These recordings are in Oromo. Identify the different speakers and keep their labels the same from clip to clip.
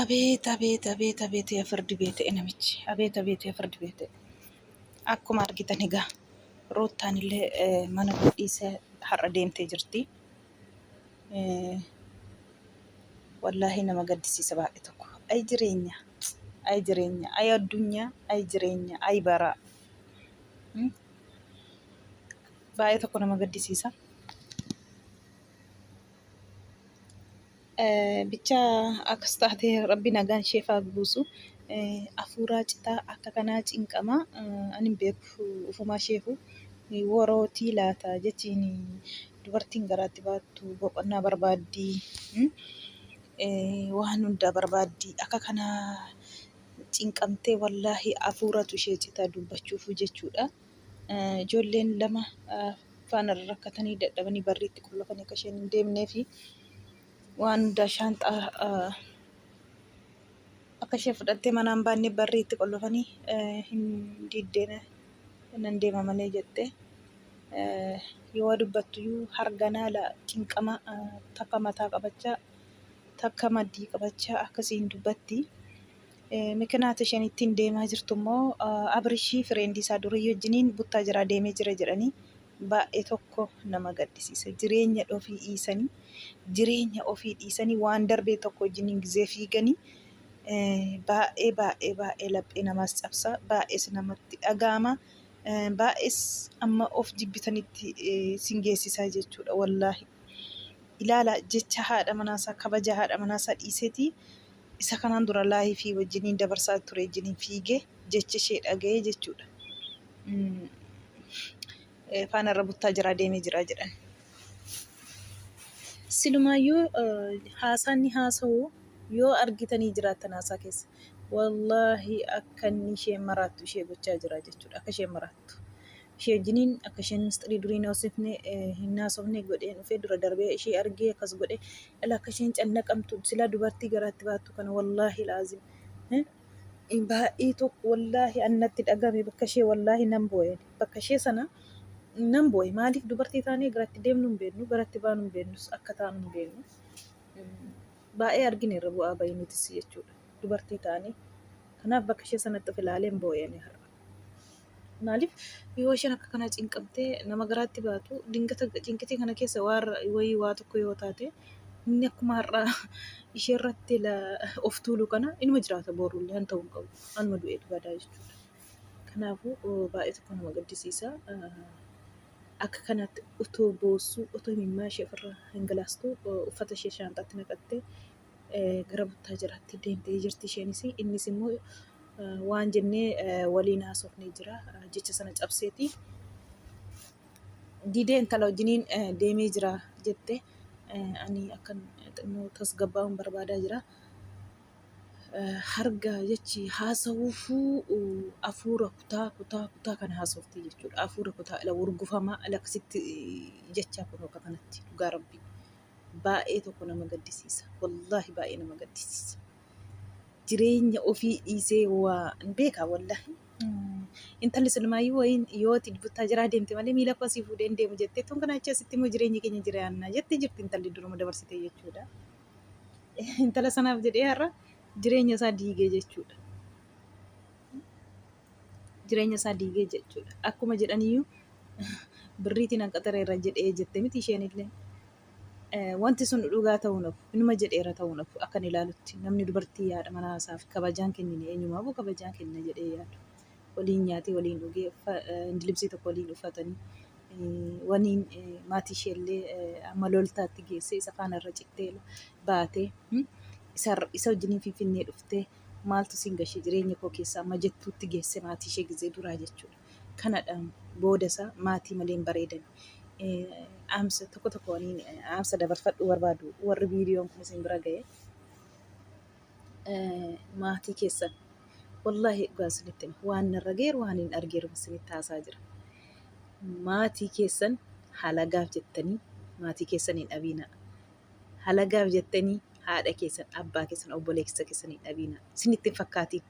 Speaker 1: Abeet abeet abeet abeet yaa firdi beeta'e namichi. Abeet abeet yaa firdi beeta'e. Akkuma argitan egaa Ruuttaan illee mana dhiisee har'a deemtee jirti. Wallaahi nama gaddisiisa baay'ee tokko. Ay jireenya, ay jireenya, ay addunyaa, ay jireenya, ay baraa. Baay'ee tokko nama gaddisiisa. Bicha akkas taate rabbi nagaan isheef haa buusu. Afuuraa citaa akka kanaa cinqama. Ani hin beeku ufumaa isheefu worootii laata jechiin dubartiin garaatti baattu boqonnaa barbaaddi. Waan hundaa barbaaddi. Akka kanaa cinqamtee wallaahi afuuratu ishee cita dubbachuufu jechuudha. Ijoolleen lama faana rakkatanii dadhabanii barriitti qullafanii akka isheen hin deemnee fi waan hundaa shaanxaa akka isheen fudhattee manaan baanne barriitti qollofanii hin diddeen nan deema malee jette. Yoo waa dubbattuyyuu harganaa la cinqama takka mataa qabachaa takka maddii qabachaa akkasiin dubbatti. Mikinaata isheen ittiin deemaa jirtu immoo Abrishii fireendii isaa durii wajjiniin buttaa jiraa deemee jira jedhanii baay'ee tokko nama gaddisiisa. Jireenya ofii dhiisanii jireenya ofii dhiisanii waan darbee tokko wajjiniin gizee fiiganii baay'ee baay'ee baay'ee laphee namaas cabsa baay'ees namatti dhaga'ama baay'ees amma of jibbitanitti sin geessisaa jechuudha wallaahi. Ilaala jecha haadha manaasaa kabaja haadha manaasaa dhiiseetii isa kanaan dura laayifii wajjiniin dabarsaa ture wajjiniin fiigee jecha ishee dhaga'ee jechuudha. Faana irra buttaa jiraa deemee jira jedhan. Silumaayyuu haasaan ni haasa'u yoo argitanii jiraattan haasaa keessa. Wallaahi akka inni ishee maraattu ishee gochaa jira jechuudha. Akka isheen maraattu. Ishee wajjiniin akka isheen misxirii durii hin haasofne hin haasofne godhee dhufee dura darbee ishee argee akkas godhe dhala akka isheen cannaqamtu silaa dubartii garaatti baattu kana wallaahi laazim baay'ee tokko wallaahi annatti dhagame bakka ishee wallaahi nan boo'e bakka ishee sana nan boo'e maaliif dubartii taanee garatti deemnu hin beeknu garatti baanu hin beeknus akka taanu hin beeknu baay'ee argineerra bu'aa bahii nutis jechuudha dubartii taanee kanaaf bakka ishee sanatti of ilaaleen boo'e ani har'a. Maaliif yoo isheen akka kanaa cinqamtee nama garaatti baatu dingata cinqitii kana keessa waan wayii waa tokko yoo taate inni akkuma har'a ishee irratti of tuulu kana inuma jiraata boruullee han ta'uu hin qabu anuma du'eetu badaa jechuudha. Kanaafuu baay'ee tokko nama gaddisiisa. Akka kanatti otoo boossuu otoo imimmaa ishee ofirraa dhangalaastu uffata ishee shaanxaatti naqattee gara buttaa jiraatti deemtee jirti isheenis innis immoo waan jennee waliin haasofnee jira jecha sana cabseeti didee intala wajjiniin deemee jira jette ani akkan xinnoo tasgabbaa'uun barbaadaa jira. Harga jechi haasawuufuu afuura kutaa kutaa kutaa kana haasofti jechuudha. Afuura kutaa ila wurgufamaa ila akkasitti jechaa kun akka kanatti dhugaa rabbii. Baay'ee tokko nama gaddisiisa. Wallaahi baay'ee nama gaddisiisa. Jireenya ofii dhiisee waa hin beekaa wallaahi. Intalli silmaayyuu wayiin yooti buttaa jiraa deemte malee miila koo asii fuudhee hin deemu jettee tun kana achi asitti immoo jireenya keenya jiraanna jettee jirti intalli duruma dabarsitee jechuudha. Intala sanaaf jedhee har'a jireenya isaa diigee jechuudha. Jireenya isaa diigee jechuudha. Akkuma jedhaniyyuu birriitiin hanqaxareerra jedhee jette miti isheen illee. Wanti sun dhugaa ta'uu nafu inuma jedheera ta'uu nafu akkan ilaalutti namni dubartii haadha manaa isaaf kabajaan kennine eenyumaafuu kabajaan kenna jedhee yaadu. Waliin nyaatee waliin dhugee indilibsii tokko waliin uffatanii waniin maatii isheellee amma loltaatti geessee isa faana irra cittee baatee isa wajjiniin finfinnee dhuftee maaltu siin gashee jireenya koo keessa amma jettuutti geesse maatii ishee gizee duraa jechuudha. Kanadha booda isaa maatii malee hin bareedan. Dhaamsa tokko tokko waniin dhaamsa dabarfadhuu barbaadu warri viidiyoon kun isin bira ga'e maatii keessan wallaahi dhugaa isinitti hima waan narra ga'eeru waan hin argeeru isinitti haasaa jira. Maatii keessan halagaaf jettanii maatii keessan hin dhabiinaa. Halagaaf jettanii haadha keessan, abbaa keessan, obboleessa keessan hin dhabiinaa. Isinitti hin fakkaatiin.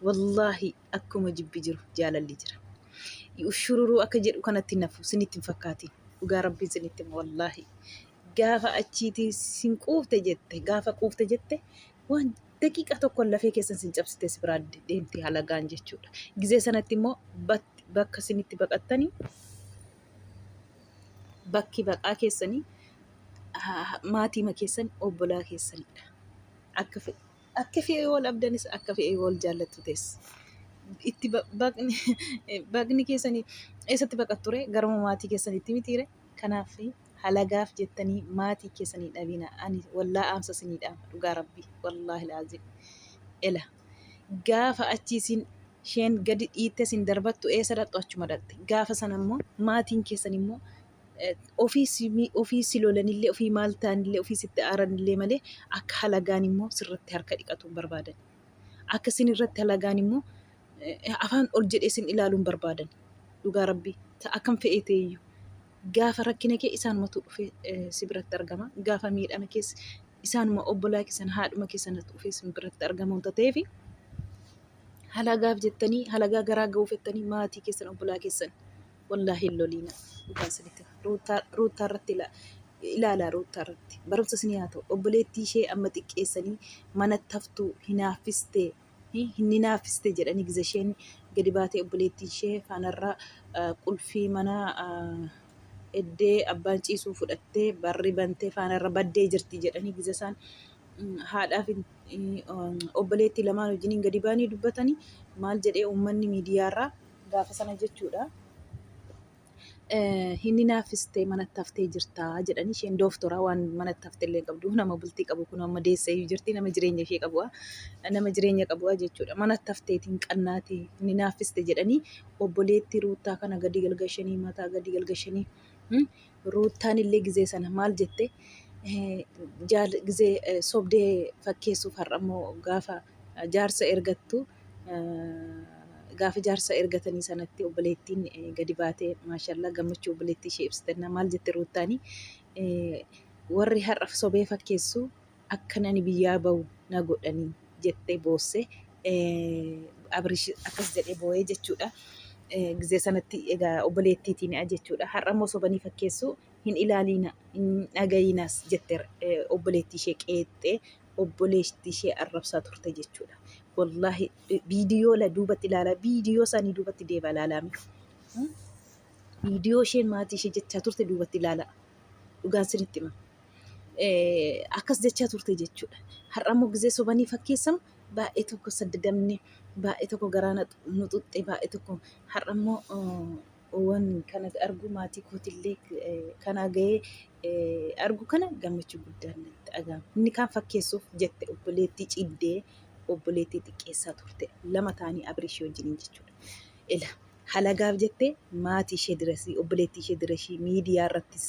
Speaker 1: Wallaahi akkuma jibbi jiru jaalalli jira. Shururuu akka jedhu kanatti nafu isinitti hin fakkaatiin. Dhugaa rabbiin isinitti hima wallaahi. Gaafa achiitii sin quufte jette gaafa quufte jette Waan daqiiqaa tokkoon lafee keessan sin cabsitee si biraa deemti halagaan jechuudha. Gizee sanatti immoo bakka isinitti baqattanii bakki baqaa keessanii maatiima keessan obbolaa keessanidha. Akka fe'e akka fe'e wal abdanis akka fe'e wal jaallattu tees. Itti baqni baqni keessanii eessatti baqattu ree? Garuma maatii keessanitti mitiire? Kanaaf halagaaf jettanii maatii keessan hin dhabina. Ani wallaa aamsa isinii dhaama dhugaa rabbii wallaahi laazim. Ela gaafa achi isin isheen gadi dhiitte isin darbattu eessa dhaqxu achuma dhaqxe. Gaafa sana immoo maatiin keessan immoo ofii si ofii si lolanillee ofii maal ta'anillee ofii sitti aaranillee malee akka halagaan immoo sirratti harka dhiqatu hin barbaadan. Akka isin irratti halagaan immoo afaan ol jedhee isin ilaaluu hin barbaadan. Dhugaa rabbii akkam fe'ee ta'eyyuu. Gaafa rakkina kee isaanumatu dhufee si biratti argama. Gaafa miidhama kees isaanuma obbolaa keessan haadhuma keessanatu dhufee si biratti argama wanta ta'eef halagaaf jettanii halagaa garaa ga'uuf jettanii maatii keessan obbolaa keessan wallaahi hin loliina. Dhugaan isinitti hima. Ruuttaa ruuttaa irratti ilaalaa ruuttaa irratti barumsa isinii haa ta'u. Obboleettii ishee amma xiqqeessanii manatti haftuu hinaaffistee hin hinaaffiste jedhanii giza isheen gadi baatee obboleettii ishee faanarra qulfii mana eddee abbaan ciisuu fudhattee barri bantee faanarra baddee jirti jedhanii giza isaan haadhaa fi obboleettii lamaan wajjiniin gadi baanii dubbatanii maal jedhee uummanni miidiyaarraa gaafa sana jechuudha. Hin hinaaffistee manatti haftee jirta jedhanii isheen dooftoraa waan manatti hafte illee qabdu nama bultii qabu kun amma deessee iyyuu jirti nama jireenya ishee qabu nama jireenya qabu jechuudha manatti hafteetiin qannaatee hin hinaaffiste jedhanii obboleettii ruuttaa kana gadi galgashanii mataa gadi galgashanii ruuttaan illee gizee sana maal jette jaal gizee sobdee fakkeessuuf har'a immoo gaafa jaarsa ergattu gaafa jaarsa ergatanii sanatti obboleettiin gadi baatee maashallaa gammachuu obboleettii ishee ibsitannaa maal jette ruuttaanii warri har'a sobee fakkeessu akkan ani biyyaa bahu na godhanii jettee boosse Abrish akkas jedhee boo'ee jechuudha. Gizee sanatti egaa obboleettiitiin jechuudha. Har'a immoo sobanii fakkeessu hin ilaaliina hin dhaga'iinas jette obboleettii ishee qeexxee obboleettii ishee arrabsaa turte jechuudha. Wallaahi viidiyoo la duubatti ilaalaa viidiyoo isaanii duubatti deebaa ilaalaame. Viidiyoo isheen maatii ishee jechaa turte duubatti ilaalaa. Dhugaan sinitti hima. Akkas jechaa turte jechuudha. Har'a immoo gizee sobanii fakkeessamu baay'ee tokko saddadamne baay'ee tokko garaa nu xuxxe baay'ee tokko har'a immoo Waan kana argu maatii kootillee kana gahee argu kana gammachuu guddaan natti dhaga'ama. Inni kaan fakkeessuuf jette obboleettii ciddee obboleettii xiqqeessaa turte lama ta'anii Abirishii wajjiniin jechuudha. Ila halagaaf jettee maatii ishee dirasii obboleettii ishee dirashii miidiyaa irrattis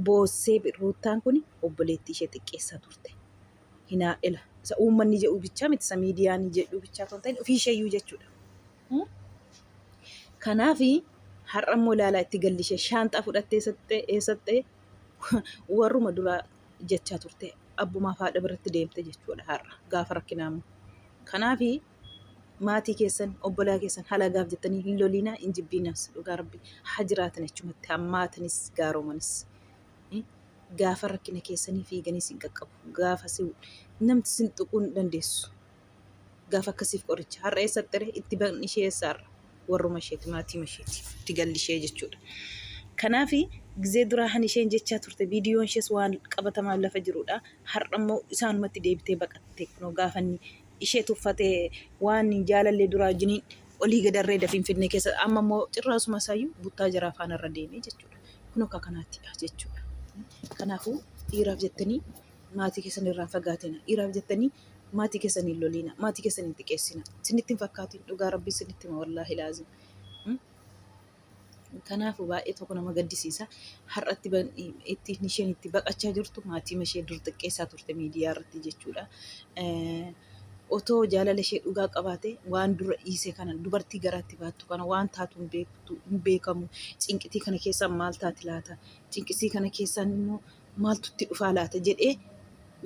Speaker 1: boossee ruuttaan kun obboleettii ishee xiqqeessaa turte. Hinaa ila isa uummanni jedhu bichaa miti isa miidiyaan jedhu bichaa otoo hin ta'in ofii isheeyyuu jechuudha. Kanaaf har'a immoo ilaalaa itti galli ishee shaanxaa fudhattee eessattee eessattee warruma duraa jechaa turte abbumaaf haadha biratti deemte jechuudha har'a gaafa rakkinaa immoo. Kanaaf maatii keessan obbolaa keessan halagaaf jettanii hin loliinaa hin jibbiinaas dhugaa rabbi haa jiraatan achumatti hammaatanis gaaromanis. Gaafa rakkina keessanii fiiganii sin qaqqabu gaafa si namti sin tuquu hin dandeessu. Gaafa akkasiif qoricha. Har'a eessatti ree? Itti baqni ishee eessa har'a? Warruma isheeti, maatiima isheeti. Itti galli ishee jechuudha. Kanaaf gizee duraa han isheen jechaa turte viidiyoon ishees waan qabatamaan lafa jirudha. Har'a immoo isaanumatti deebitee baqatte kunoo gaafa inni ishee tuffatee waan jaalallee duraa wajjiniin olii gadarree da Finfinnee keessa amma immoo cirraasuma isaayyuu buttaa jaraa faana irra deemee jechuudha. Kun akka kanaattidha jechuudha. Kanaafuu dhiiraaf jettanii maatii keessan irraa hin fagaatina. Dhiiraaf jettanii maatii keessan hin loliina. Maatii keessan hin xiqeessina. Isinitti hin fakkaatin dhugaa rabbii isinitti hima wallaahi laazim. Kanaafuu baay'ee tokko nama gaddisiisa. Har'atti itti isheen itti baqachaa jirtu maatii ishee dur xiqqeessaa turte miidiyaa irratti jechuudha. Otoo jaalala ishee dhugaa qabaate waan dura dhiise kana dubartii garaatti baattu kana waan taatu hin beektu hin beekamu. Cinqitii kana keessaan maal taati laata? Cinqisii kana keessaan immoo maaltu itti dhufaa laata jedhee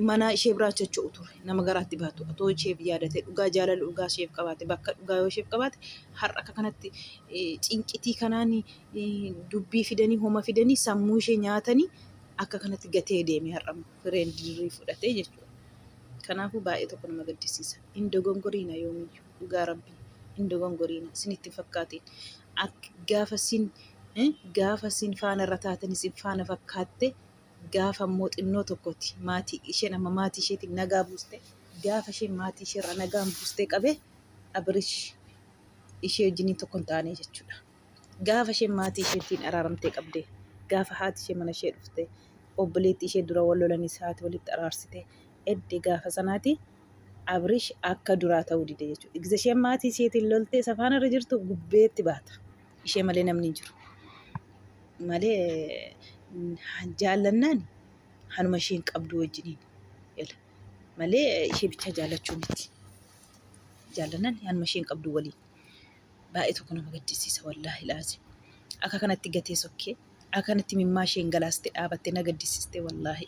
Speaker 1: manaa ishee biraa socho'u ture. Nama garaatti baatu otoo isheef yaadate dhugaa jaalala dhugaa isheef qabaate bakka dhugaa yoo isheef qabaate har'a akka kanatti cinqitii kanaan dubbii fidanii homa fidanii sammuu ishee nyaatanii akka kanatti gatee deeme har'a fireen dirrii fudhatee jechuudha. Kanaafuu baay'ee tokko nama gaddisiisa. Hin dogongoriina yoomiyyuu dhugaa rabbii hin dogongoriina isinitti hin fakkaatiin. Ak gaafa sin gaafa sin faana irra taatan isin faana fakkaatte gaafa immoo xinnoo tokkotti maatii isheen amma maatii isheetiin nagaa buuste gaafa isheen maatii isheerra nagaan buustee qabe Abirish ishee wajjiniin tokko hin taane jechuudha. Gaafa isheen maatii isheetiin araaramtee qabde, gaafa haati ishee mana ishee dhufte, obboleettii ishee dura wal lolanis haati walitti araarsite, edde gaafa sanaati Abrish akka duraa ta'uu dide jechuudha. Gisa isheen maatii isheetiin loltee isa faana irra jirtu gubbeetti baata. Ishee malee namni hin jiru. Malee jaallannaan hanuma isheen qabdu wajjiniin. Malee ishee bichaa jaallachuu miti. Jaallannaan hanuma isheen qabdu waliin. Baay'ee tokko nama gaddisiisa wallaahi laazim. Akka kanatti gatee sokkee akka kanatti mimmaa isheen galaaste dhaabatte na gaddisiiste wallaahi.